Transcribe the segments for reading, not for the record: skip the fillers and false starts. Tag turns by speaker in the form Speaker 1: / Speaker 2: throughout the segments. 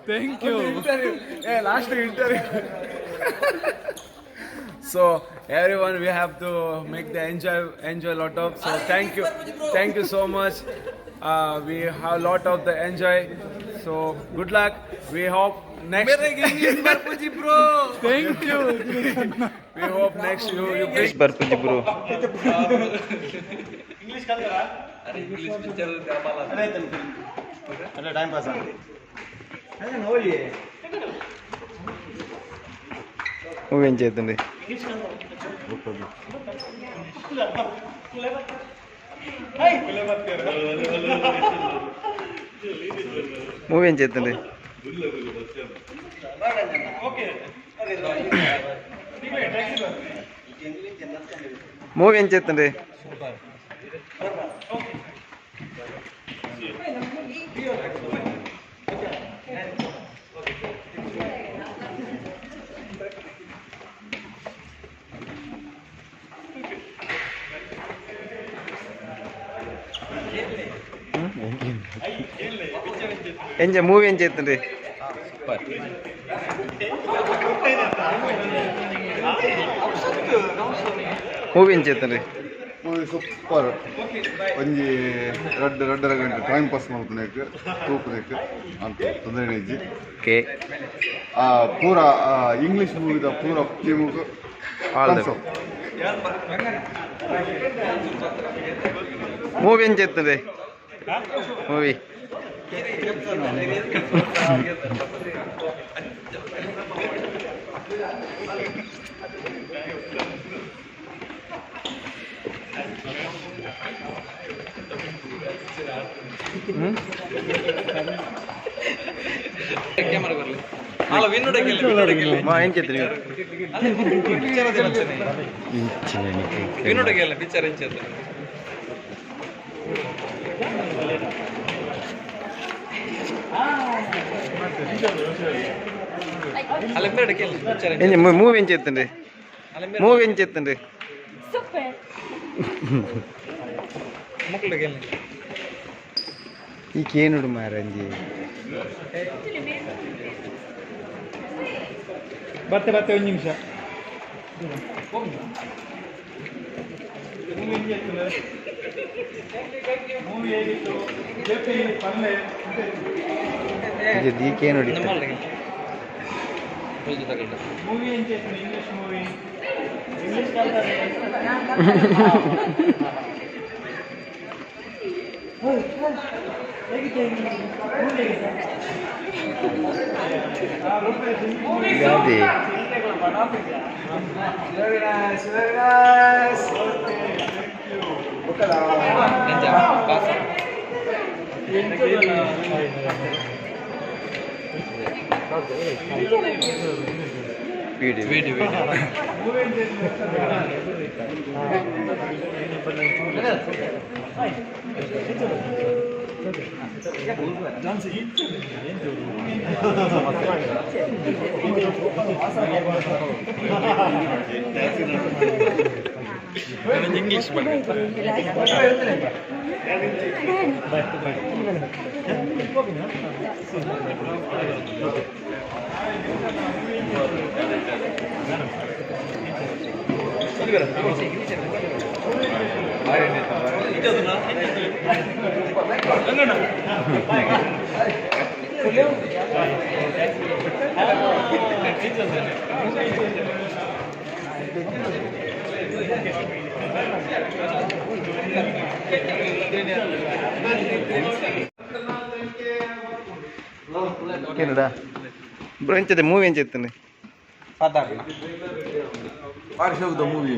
Speaker 1: Thank you.
Speaker 2: Interview, a last interview. So everyone, we have to make the enjoy, enjoy lot of. So thank you, thank you so much. We have lot of the enjoy. So good luck. We hope next.
Speaker 1: Bro, thank you.
Speaker 2: We hope next you bring.
Speaker 3: ಬರ್ಪುಜಿ bro. Movie ಎಂಚ? Movie ಎಂಚ? Movie ಎಂಚ? ಎಂಚ movie ಎಂಚ? Movie ಎಂಚ?
Speaker 4: Movie super. ಒಂಜಿ ರಡ್ಡ್ ರಡ್ಡರ ಗಂಟೆ time pass ಮಲ್ಪುನೇಕ್ ತೂಪುನೇಕ್ ಅಂತ ತೊಂದರೆ ಇಜ್ಜಿ.
Speaker 3: ಓಕೆ.
Speaker 4: ಆ ಪೂರ ಇಂಗ್ಲಿಷ್ ಮೂವಿದ ಪೂರ ಟೀಮುಗು
Speaker 3: ಆಲ್ the movie ಎಂಚ? ಮೂವಿ ಮಾ ಎಂಚ?
Speaker 5: ಪಿಕ್ಚರ್ ಎಂಚ? ಪಿಕ್ಚರ್.
Speaker 3: ಎಂಚ ಮೂವಿ ಎಂಚ? ಮೂವಿ ಎಂಚ?
Speaker 6: ಸೂಪರ್.
Speaker 5: ಮುಕ್ಳು.
Speaker 3: ಈ ಕೇನುಡು ಮಾರಂಜಿ.
Speaker 1: ಬರ್ತೆ ಬರ್ತೆ, ಒಂದು ನಿಮಿಷ. ಮೂವಿ ಹೇಗಿತ್ತು? ಜೆಪಿ ಪಲ್ಲೆ.
Speaker 3: ಈ ಕೇನುಡಿ.
Speaker 1: ಮೂವಿ ಎಂಚ? ಇಂಗ್ಲಿಷ್ ಮೂವಿ, ಇಂಗ್ಲಿಷ್ ಕಲ್ತಾರೆ. ಹೇಗಿತ್ತು ಮೂವಿ?
Speaker 3: ಗಾದೆ.
Speaker 2: Very nice, very nice.
Speaker 5: ಎಂಚ ಪಾಸ್?
Speaker 3: Video.
Speaker 5: Video video. English.
Speaker 3: ಏನದ ಬ್ರೋ, ಎಂಚದೆ ಮೂವಿ ಎಂಚ ಇತ್ತು?
Speaker 4: ಬಾರಿ ಶೋಕದ ಮೂವಿ.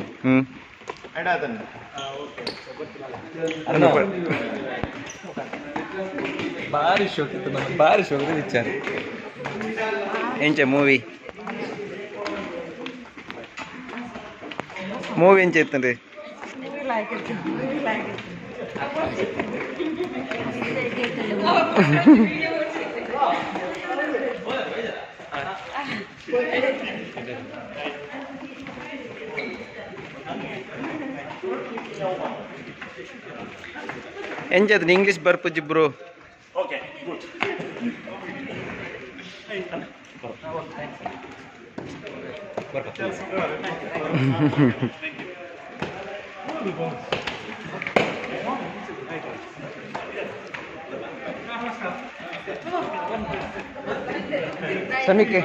Speaker 5: ಬಾರಿ ಶೋಕ್ ಇತ್ತು ನಮ್ಮ, ಬಾರಿ ಶೋಕ್ ಪಿಕ್ಚರ್.
Speaker 3: ಎಂಚ ಮೂವಿ? ಮೂವಿ ಎಂಚ ಇತ್ತು?
Speaker 6: We like it. We like it.
Speaker 3: ಎಂಚ ಇಂಗ್ಲಿಷ್ ಬರ್ಪುಜಿ ಬ್ರೋ.
Speaker 7: Okay, good.
Speaker 3: ಸಮೀಕೆ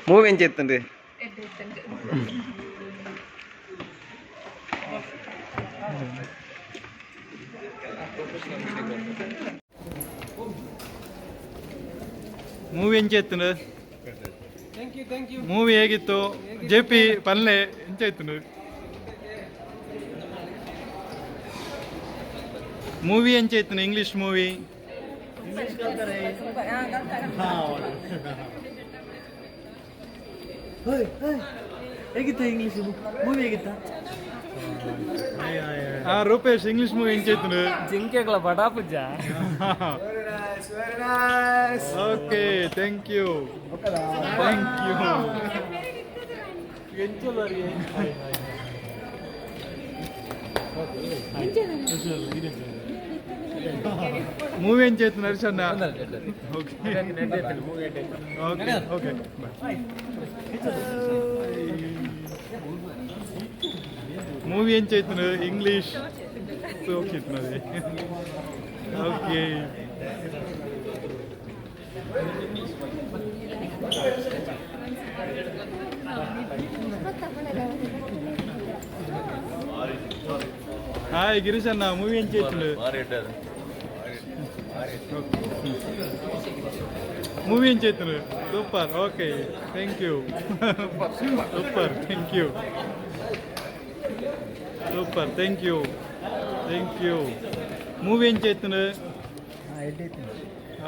Speaker 3: ಮೂವಿ ಎಂಚ ಇತ್ತುಂಡು
Speaker 7: ಮೂವಿ ಎಂಚ ಇತ್ತುಂಡು ಮೂವಿ ಹೇಗಿತ್ತು ಜೆ ಪಿ ಪಲ್ಲೆ ಎಂಚ ಇತ್ತುಂಡು ಮೂವಿ ಎಂಚ ಇತ್ತುಂಡು ಇಂಗ್ಲಿಷ್ ಮೂವಿ
Speaker 1: ಹೇಗಿತ್ತು ಇಂಗ್ಲಿಷ್ ಮೂವಿ ಹೇಗಿತ್ತ?
Speaker 7: ಆ ರೂಪೇಶ್ ಇಂಗ್ಲಿಷ್ ಮೂವಿ ಎಂಚ ಇತ್ತುಂಡು
Speaker 5: ಜಿಂಕೆಗಳ ಬಡಾ ಪೂಜಾ.
Speaker 7: Okay, thank you, thank you. Movie ಎಂಚ ಇತ್ತು Narsanna? Okay okay okay movie ಎಂಚ ಇತ್ತು ಇಂಗ್ಲಿಷ್? ಓಕೆ ಇತ್ತು. ಓಕೆ. ಹಾಯ್ ಗಿರೀಶಣ್ಣ, ಮೂವಿ ಎಂಚ ಇತ್ತು? ಮೂವಿ ಎಂಚ ಇತ್ತು? Super. Okay, thank you. Super, thank you. Super, thank you, thank you. Movie ಎಂಚ ಇತ್ತು?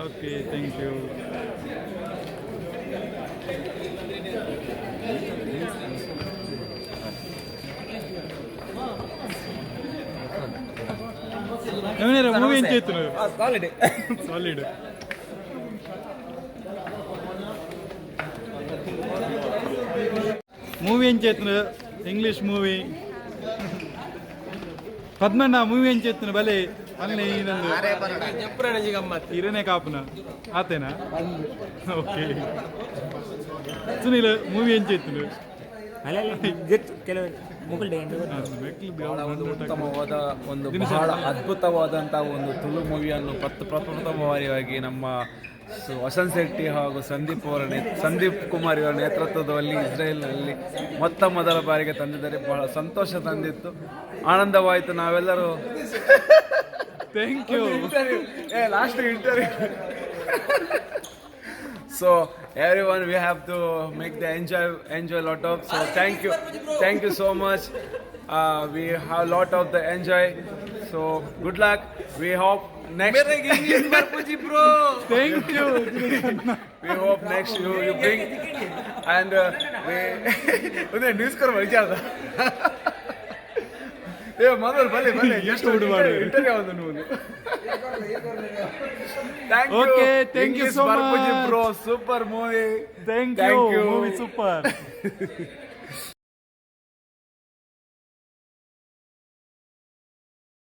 Speaker 7: Okay, thank you. Movie ಎಂಚ ಇತ್ತು?
Speaker 5: ಸಾಲಿಡ್.
Speaker 7: ಸಾಲಿಡ್. ಮೂವಿ ಎಂಚ ಇತ್ತು ಇಂಗ್ಲಿಷ್ ಮೂವಿ? ಪದ್ಮಣ್ಣ, ಮೂವಿ ಎಂಚ ಇತ್ತು? ಬಲೆ ಅಲ್ಲೇ ಇನ್ನೊಂದು ಇರನೇ ಕಾಪುನ ಆತೇನಾ? ಓಕೆ ಸುನೀಲ್, ಮೂವಿ ಎಂಚ ಇತ್ತು?
Speaker 1: ಕೆಲವು
Speaker 2: ಬಹಳ ಒಂದು ಉತ್ತಮವಾದ ಒಂದು ಬಹಳ ಅದ್ಭುತವಾದಂಥ ಒಂದು ತುಳು ಮೂವಿಯನ್ನು ಪ್ರಥಮ ಬಾರಿಯಾಗಿ ನಮ್ಮ ವಸಂತ್ ಶೆಟ್ಟಿ ಹಾಗೂ ಸಂದೀಪ್ ಅವರ ಸಂದೀಪ್ ಕುಮಾರ್ ಇವರ ನೇತೃತ್ವದಲ್ಲಿ ಇಸ್ರೇಲ್ನಲ್ಲಿ ಮೊತ್ತ ಮೊದಲ ಬಾರಿಗೆ ತಂದಿದ್ದಾರೆ. ಬಹಳ ಸಂತೋಷ ತಂದಿತ್ತು, ಆನಂದವಾಯಿತು ನಾವೆಲ್ಲರೂ.
Speaker 7: Thank you.
Speaker 2: ಏ last interview. So everyone, we have to make the enjoy lot of. So thank you, thank you so much. We have lot of the enjoy. So good luck. We hope next
Speaker 7: thank you.
Speaker 2: We hope next you bring and we ಒಂದೇ news ಕರ್ ವಿಚಾರದ ಏ ಮೊದಲು ಬನ್ನಿ ಬನ್ನಿ.
Speaker 7: ಎಷ್ಟು ಹುಡು ಮಾಡು.
Speaker 2: Interview ಒಂದು ನೀವು. Thank you.
Speaker 7: Okay, thank you so much.
Speaker 2: Bro, super movie.
Speaker 7: Thank
Speaker 2: Thank
Speaker 7: you.
Speaker 2: You.
Speaker 7: Movie super.